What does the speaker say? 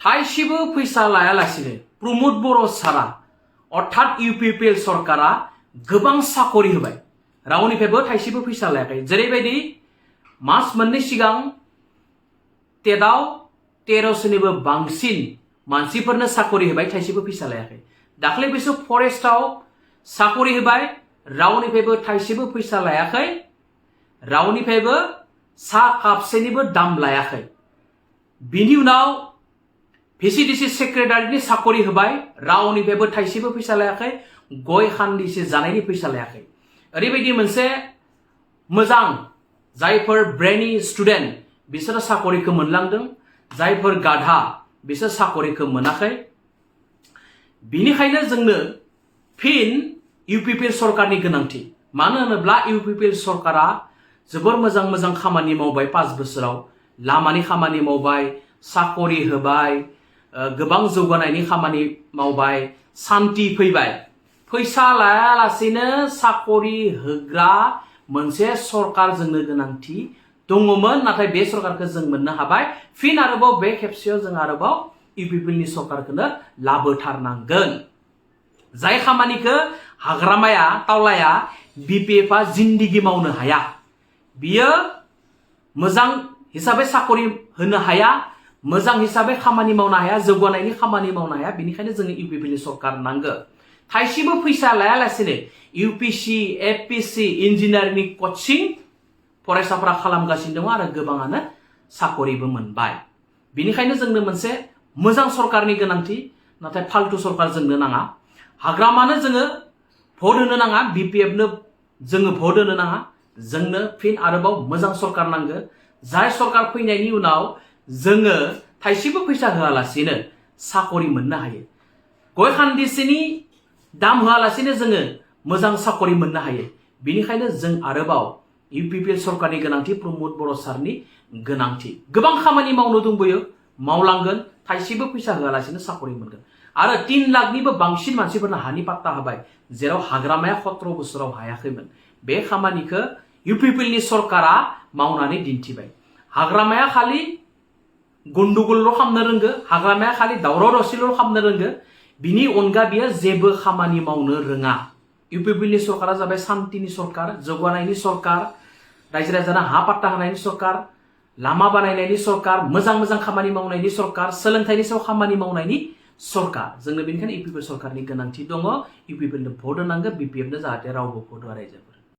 थाइसेबो फैसा लायालासिनो प्रमोद बर' सारा अर्थात इउपिपिएल सरकारा गोबां साकरि होबाय रावनिफ्रायबो थाइसेबो फैसा लायाखै जेरैबायदि मास मोननै सिगां टेटआव 1300निबो बांसिन मानसिफोरनो साकरि होबाय थाइसेबो फैसा लायाखै दाख्लै बिसोर फरेस्टआव साकरि होबाय रावनिफ्रायबो थाइसेबो फैसा लायाखै रावनिफ्रायबो सा कापसेनिबो दाम लायाखै बिनि उनाव भिसिडिसि सेक्रेटारिनि साकरि होबाय रावनिफ्रायबो थाइसेबो फैसा लायाखै गय खान्दिसे जानायनि फैसा लायाखै ओरैबायदि मोनसे मोजां जायफोर ब्रेनी स्टुडेन्ट बिसोरो साकरिखौ मोनलांदों जायफोर गाधा बिसोर साकरिखौ मोनाखै बिनिखायनो जोंनो फिन इउपिपिएल सरकारनि गोनांथि मानो होनोब्ला इउपिपिएल सरकारा जोबोर मोजां मोजां खामानि मावबाय 5 बोसोराव लामानि खामानि मावबाय साकरि होबाय गोबां जौगानायनि खामानि मावबाय शान्ति फैबाय फैसा लायालासेनो साकरि होग्रा मोनसे सरकार जोंनो गोनांथि दङमोन नाथाय बे सरकारखौ जों मोननो हाबाय फिन आरोबाव बे खेबसेयाव जों आरोबाव इउपिपिएलनि सरकारखौनो लाबोथारनांगोन जाय खामानिखौ हाग्रामाया टावलाया बिपिएफआ जिन्दिगि मावनो हाया बियो मोजां हिसाबै साकरि होनो हाया मोजां हिसाबै खामानि मावनो हाया जौगानायनि खामानि मावनो हाया बिनिखायनो जोंनो इउपिपिएलनि सरकार नांगौ थाइसेबो फैसा लायालासेनो इउपिएससि एपिएससि इन्जिनियारिंनि कचिं फरायसाफोरा खालामगासिनो दङ आरो गोबाङानो साकरिबो मोनबाय बिनिखायनो जोंनो मोनसे मोजां सरकारनि गोनांथि नाथाय फाल्तु सरकार जोंनो नाङा हाग्रामानो जोङो भट होनो नाङा बिपिएफनो जोङो भट होनो नाङा जोंनो फिन आरोबाव मोजां सरकार नांगौ जाय सरकार फैनायनि उनाव जोङो थाइसेबो फैसा होआलासेनो साकरि मोननो हायो गय खान्दिसेनि दाम होआलासेनो जोङो मोजां साकरि मोननो हायो बिनिखायनो जों आरोबाव इउपिपिएल सरकारनि गोनांथि प्रमोद बर' सारनि गोनांथि गोबां खामानि मावनो दंबोयो मावलांगोन थाइसेबो फैसा होआलासेनो साकरि मोनगोन आरो 3 लाखनिबो बांसिन मानसिफोरनो हानि पाट्टा होबाय जेराव हाग्रामाया 17 बोसोराव हायाखैमोन बे खामानिखौ इउपिपिएलनि सरकारा मावनानै दिन्थिबाय हाग्रामाया खालि गन्डगोलल' खालामनो रोंगो हाग्रामाया खालि दावराव दावसिल' खालामनो रोंगो बिनि अनगा बियो जेबो खामानि मावनो रोङा इउपिपिएलनि सरकारा जाबाय शान्तिनि सरकार जौगानायनि सरकार रायजो राजानो हा पाट्टा होनायनि सरकार लामा बानायनायनि सरकार मोजां मोजां खामानि मावनायनि सरकार सोलोंथाइनि सायाव खामानि मावनायनि सरकार जोंनो बेनिखायनो इउपिपिएल सरकारनि गोनांथि दङ इउपिपिएलनो भट होनांगौ बिपिएफनो जाहाथे रावबो भट होआ रायजोफोर